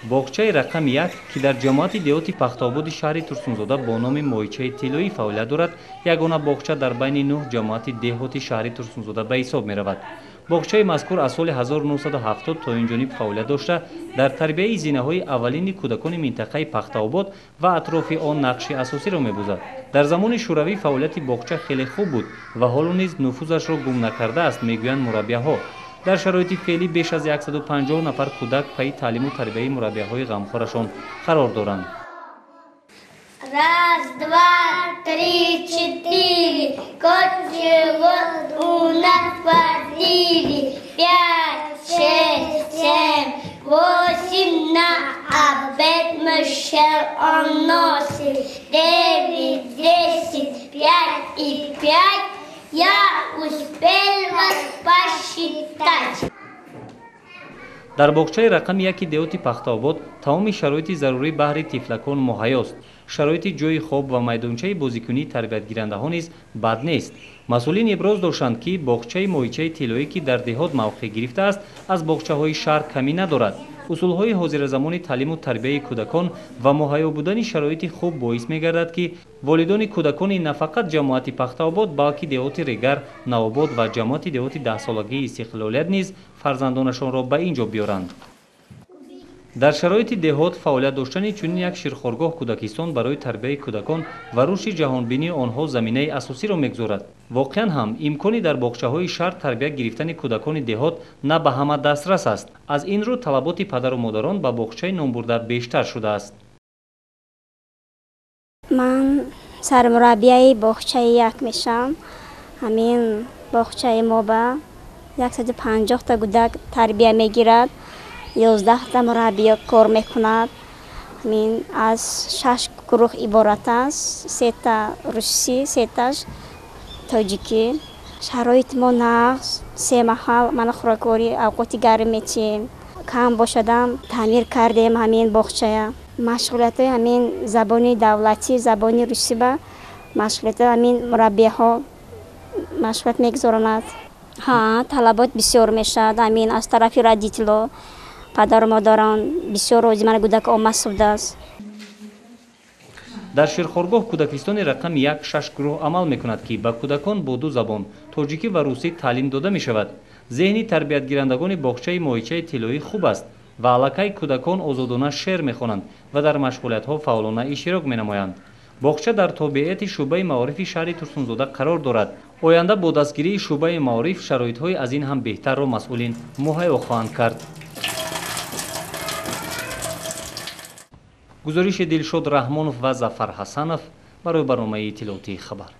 Боғчаи рақами 1, ки дар ҷамоати деҳоти Пахтаободи шаҳри Турсунзода бо номи Моҳичаи тиллоӣ фаъолият дорад, ягона боғча дар байни 9 ҷамоати деҳоти шаҳри Турсунзода ба ҳисоб меравад. Боғчаи мазкур аз соли 1970 то ин ҷониб фаъолият дошта, дар тарбияи зинаҳои аввалини кӯдакони минтақаи Пахтаобод ва атрофи он нақши асосиро мебозад. Дар замони шӯравӣ фаъолияти боғча хеле хуб буд ва ҳоло низ нуфузашро гум накардааст, мегӯянд мураббияҳо. Дар шароити феълӣ беш аз 150 нафар кӯдак пайи таълиму тарбияи мураббияҳои ғамхорашон қарор доранд. Раз, два, три, четыре. Кот живет у нас в квартире. 5, 6, 7, 8. На обед мышел он носит. 9, 10, 5 и 5. Я успел вас посчитать. Дар боғчаи рақами 1 деҳоти Пахтаобод тамоми шароити зарурӣ баҳри тифлакон муҳайёст. Шароити ҷойи хоб ва майдончаи бозикунии тарбиятгирандаҳо низ бад нест. Масъулин иброз доштанд, ки боғчаи Моҳичаи тиллоӣ, ки дар деҳот мавқеъ гирифтааст, аз боғчаҳои шаҳр камӣ надорад. Усулҳои ҳозиразамони таълиму тарбияи кӯдакон ва муҳайё будани шароити хуб боис мегардад, ки волидони кӯдакони на фақат ҷамоати Пахтаобод, балки деҳоти Регар, Навобод ва ҷамоати деҳоти 10-солагии Истиқлолият низ фарзандонашонро ба ин ҷо биёранд. Дар шароити деҳот фаъолият доштани чунин як ширхоргоҳ кӯдакистон барои тарбияи кӯдакон ва рушди ҷаҳонбинии онҳо заминаи асосиро мегузорад. Воқеан ҳам имкони дар боғчаҳои шаҳр тарбия гирифтани кӯдакони деҳот на ба ҳама дастрас аст. Аз ин рӯ талаботи падару модарон ба боғчаи номбурда бештар шудааст. Ман сармураббияи боғчаи 1 мешавам. Ҳамин боғчаи мо ба 150 та кӯдак тарбия мегирад. 11 та мураббиё кор мекунад. Ҳамин аз 6 гурӯҳ иборат аст. 3 та русӣ, 3 таш тоҷикӣ. Шароити мо нағз, 3 маҳал мана хӯрокворӣ, авқоти гарм метиҳем. Кам бошадам таъмир кардем ҳамин боғчая. Машғулиятҳои ҳамин забони давлатӣ, забони русӣ ба машғулиятҳои ҳамин мураббияҳо машғулият мегузаронад. Ҳа, талабот бисёр мешавад ҳамин аз тарафи родитело. Падару модарон бисёр рози мана кӯдак омад шудааст. Дар ширхоргоҳ кӯдакистони рақами 1 6 гурӯҳ амал мекунад, ки ба кӯдакон бо 2 забон тоҷикӣ ва русӣ таълим дода мешавад. Зеҳни тарбиятгирандагони боғчаи Моҳичаи тиллоӣ хуб аст ва аллакай кӯдакон озодона шеър мехонанд ва дар машғулиятҳо фаъолона иштирок менамоянд. Боғча дар тобеияти шӯъбаи маорифи шаҳри Турсунзода қарор дорад. Оянда бо дастгирии шӯъбаи маориф шароитҳои аз ин ҳам беҳтарро масъулин муҳайё хоҳанд кард. Гузориши Дилшод Раҳмонов ва Зафар Ҳасанов барои барномаи иттилоотии хабар.